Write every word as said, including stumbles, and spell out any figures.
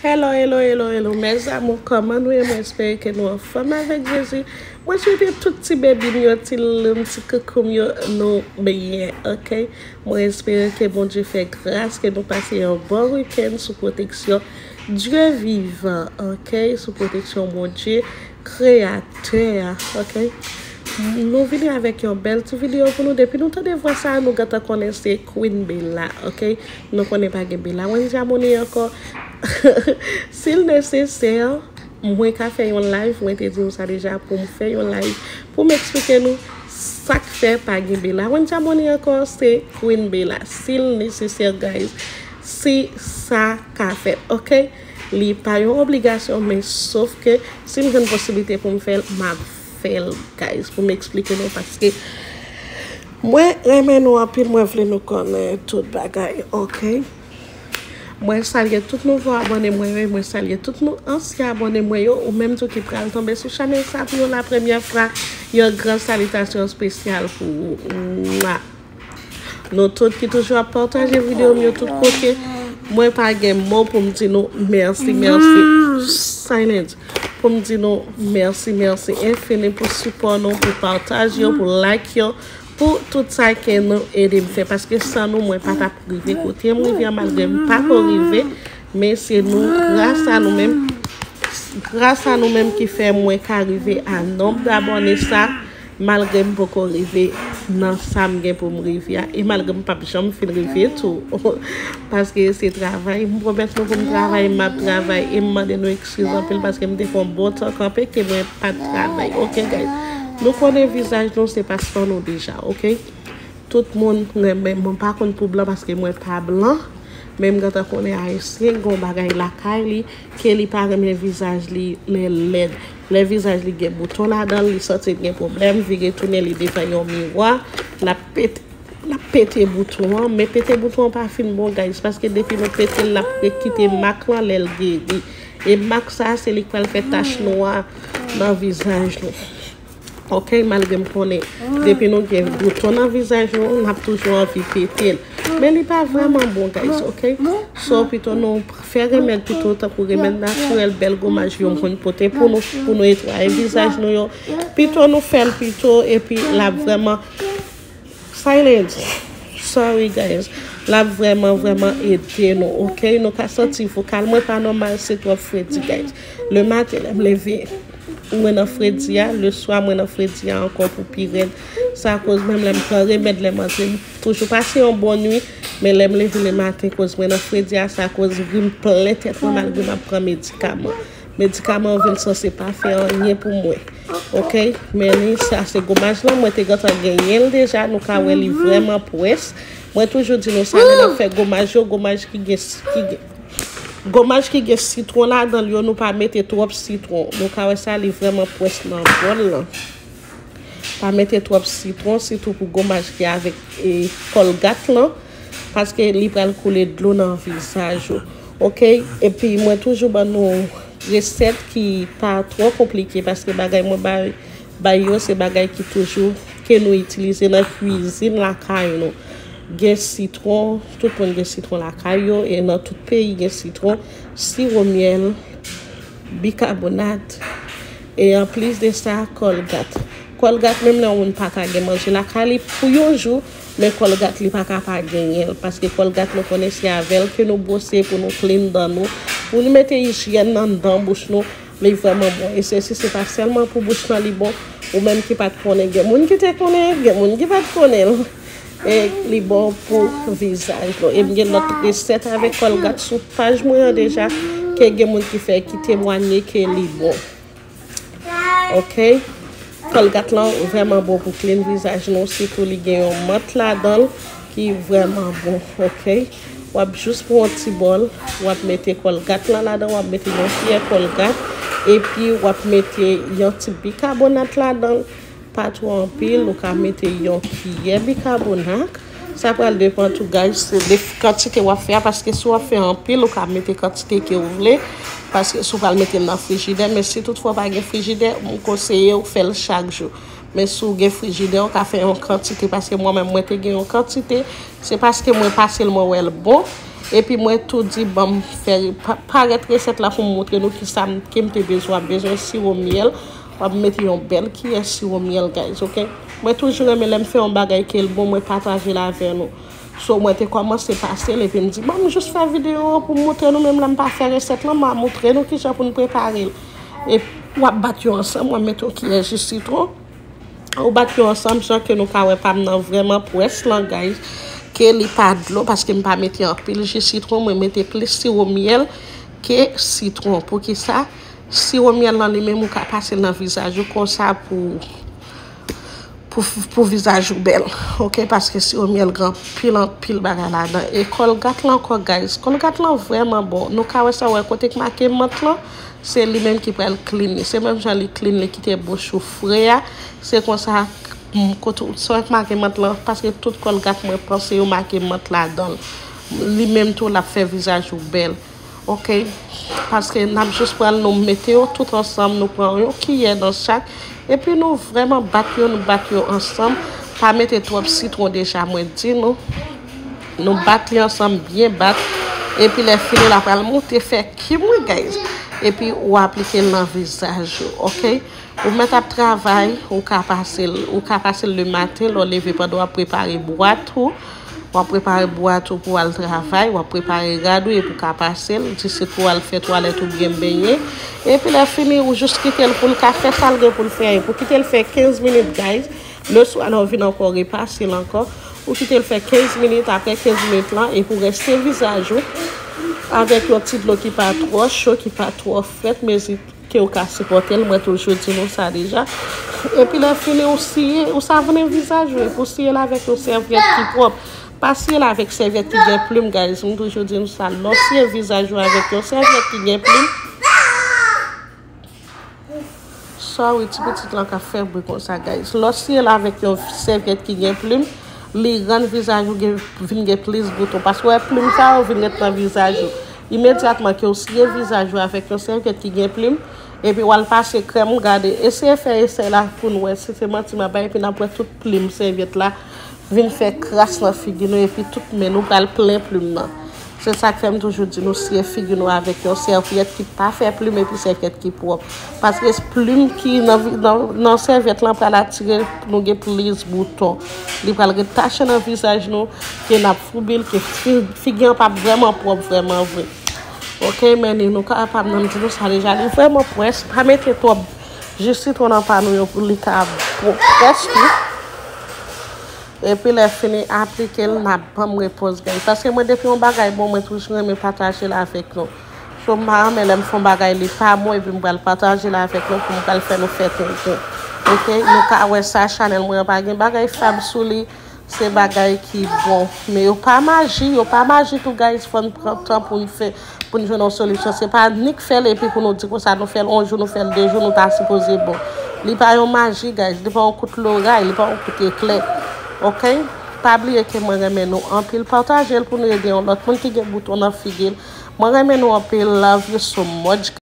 Hello, hello, hello, hello, mes amours, kòman nou ye? Mwen espere ke nou anfòm avèk Jezi. Mwen swete tout ti bebi m yo, ti loulou m, ti koukou m yo, nou byen, oke? Mwen espere ke Bondye fè gras, ke nou pase yon bon wikenn sou pwoteksyon Dye vivan, oke? Sou pwoteksyon Bondye, Kreyatè a, oke? Nou vini avèk yon bèl ti videyo pou nou. Depi nou tande vwa sa, nou gentan konnen se Queen Bella, oke? Nou konnen pa gen Bella Wendy Amoni ankò. Si l nesesè, mwen ka fè yon live, mwen te di nou sa deja, pou m fè yon live, pou m eksplike nou sa k fè pa gen Bella Wendy Amoni ankò, se Queen Bella. Si l nesesè, guys, si sa ka fèt, oke? Li pa yon obligasyon, men sof ke si m jwenn posiblite pou m fè l, m ap fè l, guys, pou m eksplike nou, paske mwen renmen nou anpil, mwen vle nou konnen tout bagay, oke? Mwen salye tout nouvo abòne mwen yo, e mwen salye tout nou ansyen abòne mwen yo, ou menm tou ki pral tonbe sou chanèl sa pou yon la premyè fwa, yon gran salitasyon espesyal pou ou. Mwa. Nou tout ki toujou ap pataje videyo m yo tout kote, mwen pa gen mo pou m di nou mèsi, mèsi. Silence. Pou m di nou mèsi, mèsi enfini pou sipò nou, pou pataj yo, pou like yo, pou tout sa ke nou ede m fè. Paske san nou, mwen pa t ap rive kote m rive a, malgre m pa ko rive. Men se nou, gras a nou menm, gras a nou menm ki fè mwen ka rive a nonb dabòne sa, malgre m poko rive nan sa m gen pou m rive a, e malgre m p ap janm fin rive tou. Paske se travay, m pwomèt nou pou m travay, m ap travay, e m mande nou eskiz anpil paske m te fè yon bon tan kanpe ke mwen pa t travay. Oke, guys? Nou konnen vizaj nou se paspò nou deja, oke? Tout moun renmen, mwen pa konn pou blan paske mwen pa blan, men m gentan konnen Ayisyen gen yon bagay lakay li, ke li pa renmen vizaj li lè l lèd. Lè vizaj li gen bouton ladan l, li santi l gen pwoblèm, vire tounen li devan yon miwa, l ap pete, l ap pete bouton an, men pete bouton an pa fin bon, guys, paske depi nou pete l, l ap rekite mak lan lè l geri. E mak sa a, se li k pral fè tach nwa nan vizaj nou. Oke, malgre m konnen depi nou gen bouton nan vizaj nou, n ap toujou anvi pete l. Men li pa vrèman bon, guys, oke? So, pito nou fè remèd pito, tankou remèd natirèl, bèl gomaj yo m konn pote pou nou, pou nou netwaye vizaj nou yo. Pito nou fè l pito, epi l ap vrèman, silence. Sorry, guys. L ap vrèman, vrèman ede nou, oke? Nou ka santi vokal mwen pa nòmal, se twòp fredi, guys. Le maten, lè m leve, mwen nan fredi a, le swa, mwen nan fredi a ankò pou pi rèd. Sa koz menm lè m pran remèd, lè m antre, m toujou pase yon bon nwi, men lè m leve le maten, koz mwen nan fredi a, sa koz vin plen tèt mwen malgre m ap pran medikaman. Medikaman an vin sanse pa fè anyen pou mwen. Oke? Men li, sa se gomaj lan, mwen te gentan genyen l deja, nou ka wè li vrèman pwès. Mwen toujou di nou sa, lè n ap fè gomaj yo, gomaj ki gen, ki gen, gomaj ki gen sitwon ladan l yo, nou pa mete twòp sitwon. Nou ka wè sa, li vrèman pwès nan bòl lan. Pa mete twòp sitwon, sitou pou gomaj ki avèk, e, kòlgat lan, paske li pral koule dlo nan vizaj ou. Oke? Epi mwen toujou ban nou resèt ki pa twò konplike, paske bagay mwen bay, bay yo, se bagay ki toujou, ke nou itilize nan kwizin lakay nou. Gen sitwon, tout moun gen sitwon lakay yo, e nan tout peyi gen sitwon, siwo myèl, bikabonat, e anplis de sa, kòlgat. Kòlgat, menm lè yon moun pa ka gen manje lakay li pou yon jou, men kòlgat li pa ka pa genyen l, paske kòlgat nou konnen se avè l ke nou bwose pou nou clean dan nou, pou nou mete ijyèn nan dan bouch nou, li vrèman bon. E sesi, se pa sèlman pou bouch lan li bon, ou menm ki pa t konnen, gen moun ki te konnen, gen moun ki pa t konnen l. E li bon pou vizaj nou. E m gen lòt resèt avèk kòlgat sou paj mwen an deja, ke gen moun ki fè, ki temwanye ke li bon. Oke? Kòlgat lan vrèman bon pou clean vizaj nou, sitou li gen yon mant ladan l ki vrèman bon, oke? W ap jis pran yon ti bòl, w ap mete kòlgat lan ladan, w ap mete yon kiyè kòlgat, epi w ap mete yon ti bikabonat ladan l, pa twò anpil, ou ka mete yon kiyè bikabonat. Sa pral depann tou, guys, se de kantite w ap fè a, paske si w ap fè anpil, ou ka mete kantite ke w vle, paske si w pral mete l nan frijidè, men si toutfwa w pa gen frijidè, m konseye w fè l chak jou. Men si w gen frijidè, w ka fè yon kantite, paske mwen menm, mwen te gen yon kantite, se paske mwen pase l, mwen wè l bon, Epi mwen tou di ban m fè pa- parèt resèt la pou m montre nou kisa m- ke m te bezwen. W ap bezwen siwo myèl. W ap mete yon bèl kiyè siwo myèl, guys, ok? Mwen toujou renmen lè m fè yon bagay ke l bon, mwen pataje l avè nou. So, mwen te kòmanse pase l, epi m di, ban m jis fè videyo an pou m montre nou, menm lè m pa fè resèt lan, m a montre nou kijan pou n prepare l. Epi, w ap bat yo ansanm, w ap mete yon kiyè ji sitwon. Ou bat yo ansanm, jan ke nou ka wè pa m nan vrèman près lan, guys, ke li pa dlo, paske m pa mete anpil ji sitwon, mwen mete plis siwo myèl ke sitwon. Poukisa? Siwo myèl lan li menm ou ka pase l nan vizaj ou konsa pou, pou, pou vizaj ou bèl, ok? Paske siwo myèl gen anpil, anpil bagay ladan. E Colgate lan ankò, guys. Colgate lan vrèman bon. Nou ka wè sa, wè kote k make mant lan, se li menm ki pral clean li. Se menm jan li clean, li kite bouch ou fre a. Se konsa, mm, kote w- sa wè k make mant lan, paske tout Colgate mwen panse yo make mant ladan l. Li menm tou, l ap fè vizaj ou bèl. Ok? Paske n ap jis pran l, nou mete yo tout ansanm, nou pran yon kiyè nan chak. Epi nou vrèman bat yo, nou bat yo ansanm. Pa mete twòp sitwon deja, mwen di nou. Nou bat li ansanm, byen bat. Epi lè fini, l ap pral moute fè kim, wi, guys. Epi ou aplike l nan vizaj ou, ok? Ou mèt ap travay, ou ka pase l, ou ka pase l lematen, lè w leve pandan w ap prepare bwat ou. W ap prepare bwat ou pou w al travay, w ap prepare rad ou epi w ka pase l, jistetan w al fè twalèt oubyen benyen. Epi lè fini, ou jis kite l pou l ka fè sa l gen pou l fè. Epi w kite l fè kenz minit, guys. Leswa, lè w vin ankò, repase l ankò. Ou kite l fè kenz minit, apre kenz minit lan, epi w reste vizaj ou avèk yon ti dlo ki pa twò cho, ki pa twò frèt, mezi ke w ka sipòte l, mwen toujou di nou sa deja. Epi lè fini, ou siye, ou savounen vizaj ou, epi ou siye l avèk yon sèvyèt ki pwòp. Pa siye l avèk sèvyèt ki gen plim, guys. M toujou di nou sa, lè w siye vizaj ou avèk yon sèvyèt ki gen plim. Sorry, ti pitit lan ka fè bri konsa, guys. Lè w siye l avèk yon sèvyèt ki gen plim, li rann vizaj ou gen, vin gen plis bouton. Paske w wè plim sa yo vin ret nan vizaj ou. Imedyatman ke w siye vizaj ou avèk yon sèvyèt ki gen plim, epi w al pase krèm ou, gade, eseye fè esèy la pou n wè si se manti m ap bay, epi n ap wè tout plim sèvyèt la vin fè kras nan figi nou, epi tout men nou pral plen plim nan. Se sa k fè m toujou di nou siye figi nou avèk yon sèvyèt ki pa fè plim epi sèvyèt ki pwòp. Paske plim ki nan, nan, nan sèvyèt lan pral atire pou nou gen plis bouton. Li pral ret tache nan vizaj nou, ke n ap foubi l, ke fi- figi an p ap vrèman pwòp vrèman vre. Ok, men li, nou kapab nan di nou sa deja, li vrèman près, pa mete twòp ji sitwon nan pa nou yo pou li ka pwòp près tou. Epi lè fini aplike l, n ap ban m repons, guys. Paske mwen, depi yon bagay bon, mwen toujou renmen pataje l avèk nou. So, m pa renmen lè m fè yon bagay, li pa bon, epi m pral pataje l avèk nou pou m pral fè nou fè tenten. Ok? Nou ka wè sa, chanèl mwen an pa gen bagay fab sou li. Se bagay ki bon. Men yo pa maji, yo pa maji tou, guys. Fò n pran tan pou n fè, pou n jwenn yon solisyon. Se pa nik fè l epi pou nou di konsa nou fè l yon jou, nou fè l de jou, nou ta sipoze bon. Li pa yon maji, guys. Li pa yon kout loray, li pa yon kout eklè. Ok? Pa bliye ke mwen renmen nou anpil. Pataje l pou nou ede yon lòt moun ki gen bouton nan figi l. Mwen renmen nou anpil. Love you so much.